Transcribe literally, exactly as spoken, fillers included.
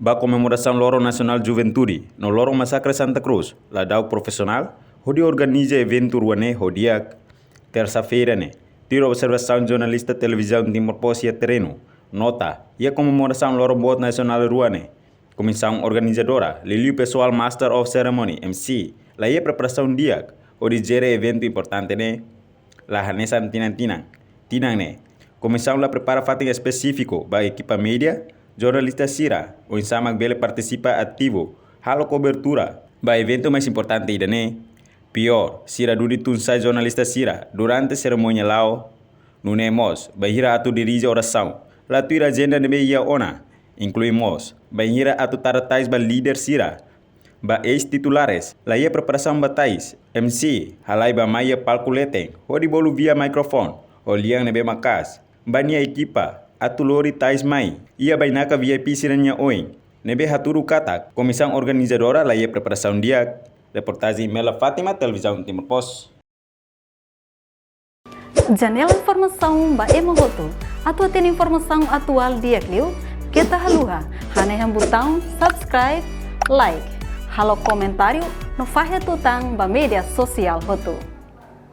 Ba komemorasaun Loron Nasionál Juventude no Loron Masakre Santa Cruz, Ladau Profisionál hodi organiza eventu rua ne'e ho di'ak, tersa-feira ne'e, tuir observasaun jornalista Televizaun Timor Post iha terrenu, nota, iha komemorasaun loron boot nasionál rua ne'e, komisaun organizadora, liuliu pesoál Master of Ceremony, M C, la iha preparasaun di'ak hodi jere eventu importante ne'e, la hanesan tinan-tinan. Tinan ne'e, komisaun la prepara fatin espesífiku ba ekipa média, jornalista sira, oinsá mak bele partisipa ativu, halo kobertura ba eventu mais importante ida-ne'e. Piór, sira duni tun-sa'e jornalista sira durante serimónia la'o. Nune'e mós, bainhira atu dirije orasaun, la tuir ajenda ne'ebé iha ona, inklui mós bainhira atu tara tais ba líder sira, ba eis-titulares, la iha preparasaun ba tais, M C, halai bá-mai iha palku leten, hodi bolu via mikrofone, ho lian ne'ebé maka'as, ba nia ekipa, atu lori tais mai iha bainaka V I P sira-nia oin, ne'ebé hatudu katak komisaun organizadora la iha preparasaun di'ak. Reportajen Mela Fátima, Televizaun Timor Post. Janela informasaun ba ema hotu. Atu hatene informasaun atuál di'ak liu, keta haluha hanehan butaun subscribe, like, halo komentáriu no fahe tutan ba média sosiál hotu.